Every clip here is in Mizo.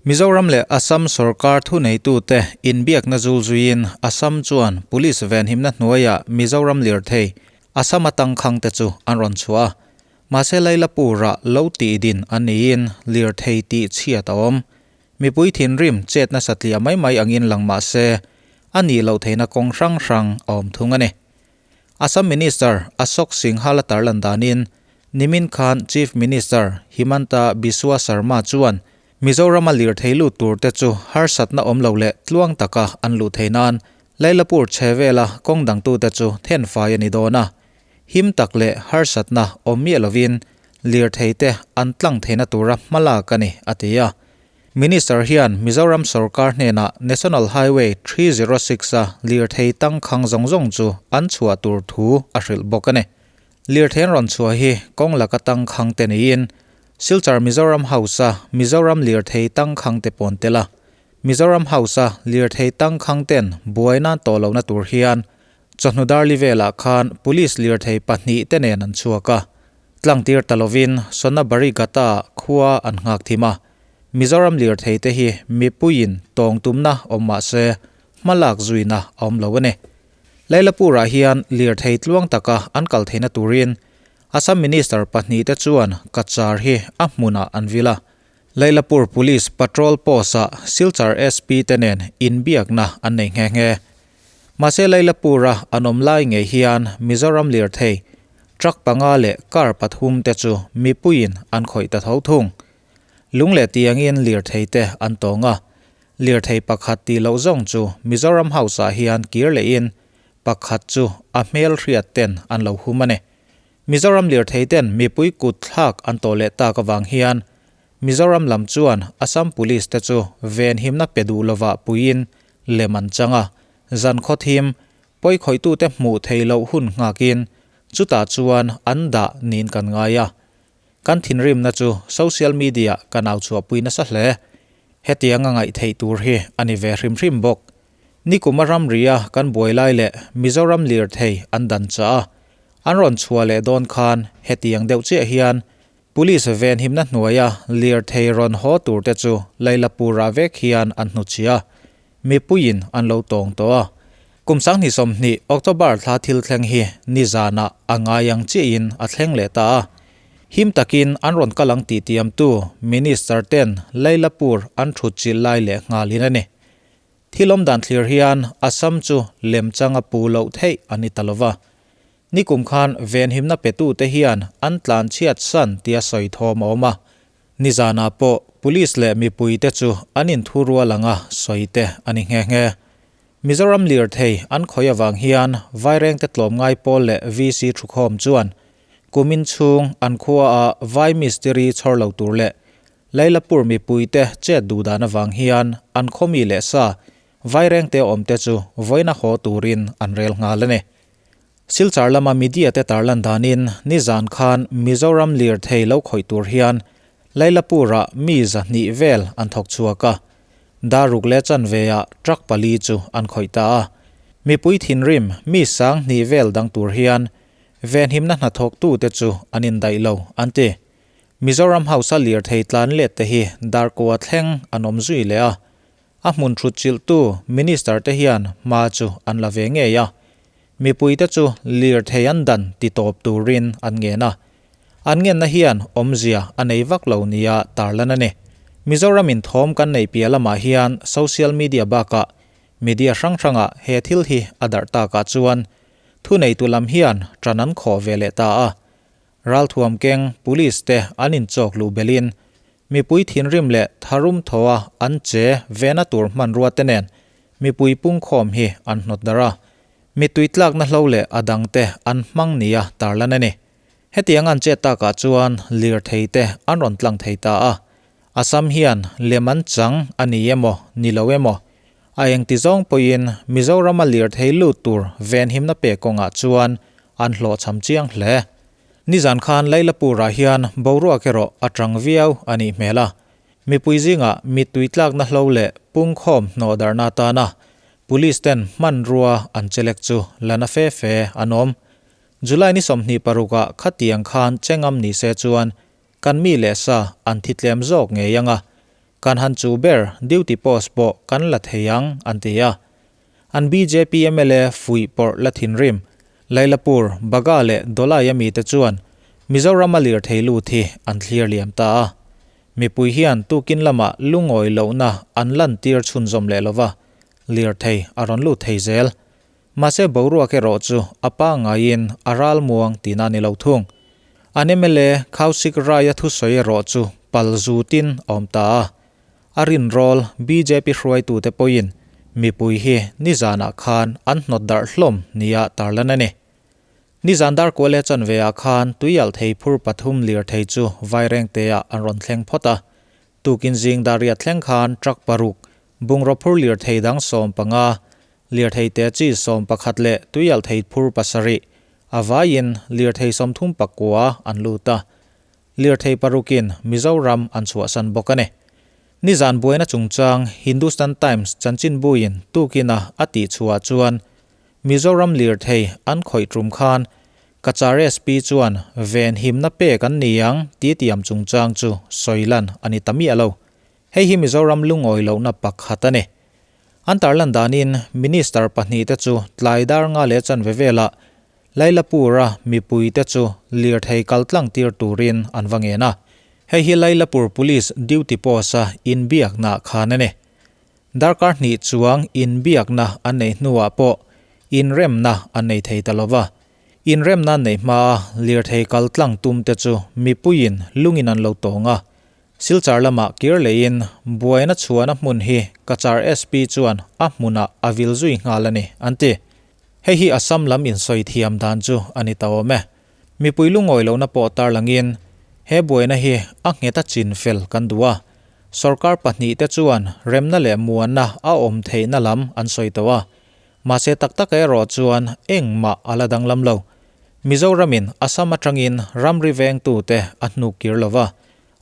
Mizoram leh Assam sorkar thuneitute inbiakna zul zuiin Assam chuan Police venhimna hnuaiah Mizoram lirthei Assam-a tangkhangte chu an rawn chhuah a. Mahse Lailapur-ah lo tihdin an niin lirthei tih chhiat a awm. Mipui thinrim chet nasa tliah mai mai angin lang mah se a nih loh theihna kawng hrang hrang a awm thung a ni. Assam Minister Ashok Singhal a tarlan danin nimin khan Chief Minister Himanta Biswa Sarma chuan Mizorama lirthei lut turte chu harsatna awm lo leh tluang taka an luh theih nan Lailapur chhe vela kawng dangtute chu thenfai a ni dawn a. Him tak leh harsatna awm miah lovin lirtheite an tlang theihna tura hmalak a ni, a ti a. Minister hian Mizoram sorkar hnenah National Highway 306 a lirthei tangkhang zawng zawng chu an chhuah tur thu a hrilh bawk a ni. Lirthei an rawn chhuah hi kawng laka tangkhang te niin Silchar Mizoram House-a Mizoram lirthei tangkhang te pawn tel a. Mizoram House-a lirthei tangkhang ten buai nan tawh lohna tur hian chawhnu darli velah khan Police lirthei pahnihte nen an chhuak a. Tlangtir ta lovin Sonabarighat-a khua an nghak thim a. Mizoram lirthei te hi mipuiin tawng tumna awm mah se hmalak zuina a awm lo a ni. Lailapur-ah hian lirthei tluang taka an kal theihna turin Assam Minister pahnihte chuan Cachar hi a hmunah an vil a. Lailapur Police Patrol Post-ah Silchar SP te nen inbiakna an nei nghe nghe. Mahse Lailapur-a an awm lai ngei hian Mizoram lirthei truck panga leh car pathum te chu mipuiin an khawih ta tho thung. Lung leh tiangin lirthei te an tawng a, Lirthei pakhat tih loh zawng chu Mizoram House-ah hian kir lehin pakhat chu a hmel hriat ten an lo hum a ni. Mizoram lirthei ten mipui kut thlak an tawh leh tak avang hian Mizoram lam chuan Assam Police te chu venhimna pe duh lovah puiin lem an chang a, zan khaw thim pawikhawitute hmuh theih loh hun nghakin chutah chuan an dah niin kan ngai a. Kan thinrimna chu social media kan au chhuahpui nasa hle. Hetiang a ngaih theih tur hi a ni ve hrim hrim bawk. Nikuma ramria kan buai lai leh Mizoram lirthei an dan chah a, an rawn chhuah leh dawn khan hetiang deuh chiah hian Police venhimna hnuaia lirthei rawn haw turte chu Lailapur-ah vek hian an hnuchhia a, mipuiin an lo tawng tawh a. Kum 2020 October thla thil thleng hi nizanah a ngai ang chiahin a thleng leh ta a. Him takin an rawn kal ang tih tiamtu Minister ten Lailapur an thut chilh lai leh nghalin a ni. Thil awm dan thlir hian Assam chu lemchang a pu loh theih a ni ta lova. Nikum khan venhimna petute hian an tlan chhiat san tia sawi thawm a awm a. Nizanah pawh Police leh mipuite chu an inthurual anga sawi te a ni nghe nghe. Mizoram lirthei an khawih avang hian Vairengte tlawmngai pawl leh VC thukhawm chuan kumin chhung an khuaah Vai mistiri chhawr lo tur leh Lailapur mipuite chet duh dan avang hian an khawmi leh sa Vairengte awmte chu vawiina haw turin an rel nghal a ni. Silchar lama media te tarlan danin nizan khan Mizoram lirthei lo khawih tur hian Lailapur-ah mi 200 vel an thawk chhuak a. Daruk leh chanve-ah truck pali chu an khawih ta a. Mipui thinrim mi 2000 vel dang tur hian venhimna hnathawktute chu an indaih lo, an ti. Mizoram House-a lirthei tlan let te hi darkua thleng an awm zui leh a. A hmun thut chilhtu Minister te hian hma chu an la ve ngei a. Mipuite chu lirthei an dan ti tawp turin an ngen a. An ngenna hian awmzia a nei vak lo nia tarlan a ni. Mizoram in thawm kan neih piah lamah hian social media bakah media hrang hrangah he thil hi a darh takah chuan thuneitu lam hian ṭan an khawh ve leh ta a. Ralthuam keng police te an inchawk luh belhin mipui thinrim leh tharum thaw a an che vena tur hmanrua te nen mipui pungkhawm hi an hnawt darh a. Mittui tlakna hlo leh a dangte an hmang nia tarlan a ni. Hetiang an chet takah chuan lirthei te an rawn tlang thei ta a. Assam hian lem an chang a ni emaw ni lo emaw a engti zawng pawhin Mizorama lirthei lut tur venhimna pek kawngah chuan an hlawhchham chiang hle. Nizan khan Lailapurah hian boruak erawh a tang viau a nih hmel a. Mipui zingah mittui tlakna hlo leh pungkhawm hnawhdarhna atana Police ten hmanrua an chelek chu la na fe fe an awm. July ni 26 ah khatiang khan chengam ni se chuan kan mi leh sa an thi tlem zawk ngei ang a. Kan han chu ber duty post pawh kan la thei ang, an ti a. An bjp mla fuih pawrh la thinrim, Lailapur, Baga leh Dawlai a mite chuan Mizoram a lirthei lut hi an thlir liam ta a. Mipui hian tukin lamah lungawi lohna an lantir chhunzawm leh lova, lirthei a rawn lut thei zel. Mahse boruak erawh chu a pangaiin a ral muang tihna a ni lo thung. An mla Khausik Rai-a thusawi erawh chu pal zutin a awm ta a. A rinrawl bjp hruaitute pawhin mipui hi nizanah khan an hnawt darh hlawm nia tarlan a ni. Nizan darkual leh chanveah khan tuialh thei phur pathum lirthei chu Vairengte-ah an rawn thleng phawt a. Tukin zing dariat thleng khan truck paruk, bungraw phur lirthei dang 15, lirthei te chi 11 leh tuialh thei phur pasarih, a vaiin lirthei 39 an lut a. Lirthei parukin Mizoram an chhuahsan bawk a ni. Nizan buaina chungchang Hindustan Times chanchinbuin tukina a tihchhuah chuan Mizoram lirthei an khawih tum khan Cachar SP chuan ven himna pek an ni ang tih tiam chungchang chu sawi lan a ni ta miah lo. Hei hi Mizoram lungawi lohna pakhat a ni. An tarlan danin Minister pahnihte chu tlai dar nga leh chanve velah Lailapur-a mipuite chu lirthei kal tlang tir turin an va ngen a. Hei hi Lailapur Police duty post-a inbiakna khan a ni. Darkar hnih chuang inbiakna an neih hnuah pawh inremna an nei thei ta lo va. Inremna an neih hmaa lirthei kal tlang tumte chu mipuiin lungin an lo tawng a. Silchar lamah kir leiin buaina chhuahna hmun hi Cachar SP chuan a hmunah a vil zui nghal a ni, an ti. Hei hi Assam lam insawi thiam dan chu a ni ta awm e. Mipui lungawi lohna pawh tarlangin he buaina hi a nghet a chin fel kan duh a. Sorkar pahnihte chuan remna leh muanna a awm theihna lam an sawi tawh a, mahse tak tak erawh chuan engmah a la danglam lo. Mizoramin Assam atangin ramri vengtute a hnuk kir lo va,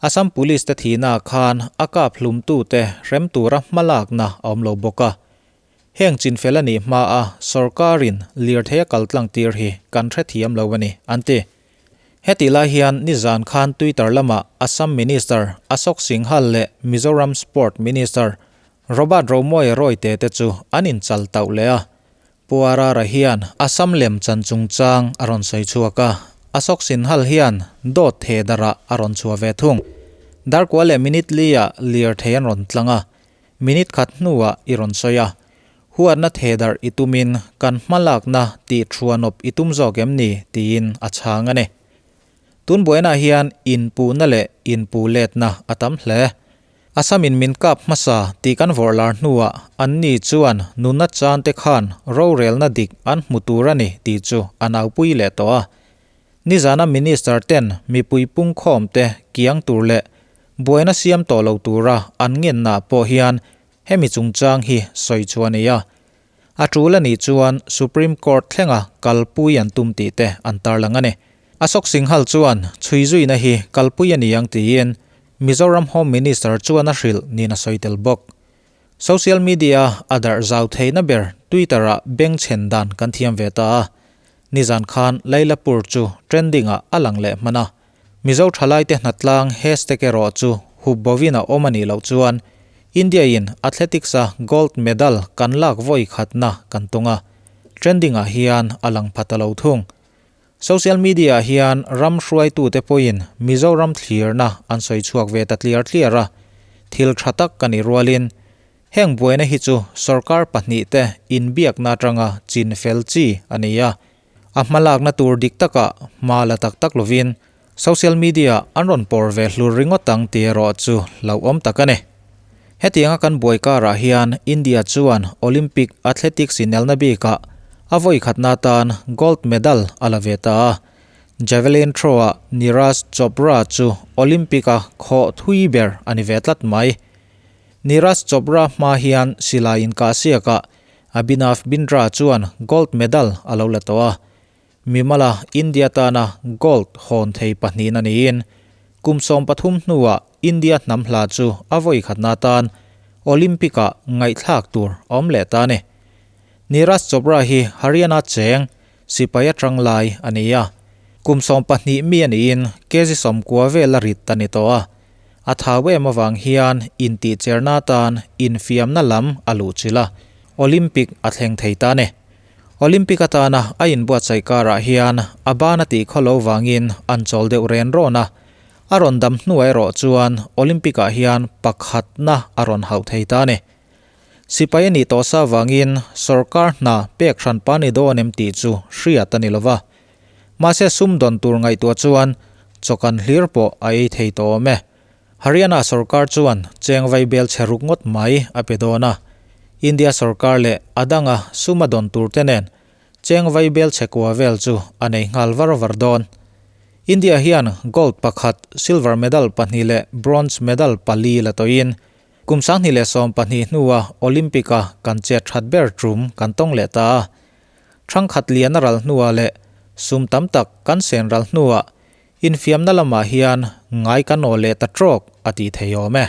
Assam Police te thihna khan a kap hlumtute hrem tura hmalakna a awm lo bawk a. Heng chinfel a nih hmaa sorkarin lirthei a kaltlang tir hi kan hrethiam lo a ni, an ti. Hetih lai hian nizan khan Twitter lamah Assam Minister Ashok Singhal leh Mizoram Sport Minister Robert Romawia Royte te chu an inchal tauh leh a. Pu Arara hian Assam lem chan chungchang a rawn sawi chhuak a, Ashok Singhal hian dawt theh darah a rawn chhuah ve thung. Darkua leh minute li-ah lirthei an rawn tlang a, Minute khat hnuah i rawn sawi a, huatna thehdarh i tumin kan hmalakna tih thuanawp i tum zawk em ni? tiin a chhang a ni. Tun buainaah hian inpuhna leh inpuh letna a tam hle. Assamin min kap hmasa tih kan vawrh lar hnuah anni chuan nunna chante khan rorelna dik an hmu tur a ni tih chu a naupui leh tawh a. Nizana Minister ten mipui pungkhawmte kiang tur leh buaina siam tawh lo tura an ngenna pawh hian hemi chungchang hi sawi chu a ni a. A tul a nih chuan Supreme Court thlenga kalpui an tum tih te an tarlang a ni. Ashok Singhal chuan chhui zuina hi kalpui a ni ang tiin Mizoram Home Minister chuan a hrilh niin a sawi tel bawk. Social media a darh zau theihna ber Twitter-ah bengchhen dan kan thiam ve ta a. Nizan khan Lailapur chu trending-ah a lang leh hman a. Mizo thalaite hnatlang hashtag erawh chu hup bovin a awm a nih loh chuan India-in athletics-a gold medal kan lak vawi khatna kan tung a, trending-ah hian a lang pha ta lo thung. Social media-ah hian ram hruaitute pawhin Mizoram thlirna an sawi chhuak ve ta tliar tliar a, thil tha tak ka nih rualin Heng buaina hi chu sorkar pahnihte inbiakna atanga chin fel chi a ni a, a hmalakna tur dik takah hma la tak tak lovin social media an rawn pawr ve hlur ringawt ang tih erawh chu hlauhawm tak a ni. Hetianga kan buai karah hian India chuan Olympic athletics inelna bikah a vawi khatna atan gold medal a la ve ta a, javelin throw-ah Neeraj Chopra chu Olympic-a khawh thui ber a ni ve tlat mai. Neeraj Chopra hma hian silai inkahsiakah Abhinav Bindra chuan gold medal a lo la tawh a, Mimala India tana gold hawn thei pahnihna niin kum 13 hnuah India hnam hla chu a vawi khatna tan Olympic-ah ngaihthlak tur a awm leh ta a ni. Neeraj Chopra hi Haryana cheng sipai atang lai a ni a, kum 12 mi a niin kg 90 vel a rit a ni tawh a. A thau em avang hian intihcherna atan infiamna lam a luhchilh a, Olympic a thleng thei ta a ni. Olympic atana a inbuatsaih karah hian a ban a tih khaw lo vangin an chawl deuh ren rawn a, a rawn dam hnuah erawh chuan Olympic ah hian pakhatna a rawn hauh thei ta a ni. Sipai a nih tawh sa vangin sorkar hna pek hran pa ni dawn em tih chu hriat a ni lova. Mahse sum dawn tur ngaihtuah chuan chawkan hlir pawh a ei thei tawh awm e. Haryana sorkar chuan cheng vai bel chhe ruk ngawt mai a pe dawn a. India sorkar leh a danga sum a dawn tur te nen cheng vai bel chhe kua vel chu a nei nghal var var dawn. India hian gold pakhat, silver medal pahnih leh bronze medal pali la tawhin Kum 2012 hnua Olympic-a kan chet that ber tum kan tawng leh ta a. Thangkhat lian a ral hnuah leh sum tam tak kan sen ral hnuah infiamna lamah hian ngai kan aw leh ta trawk a tih thei awm e.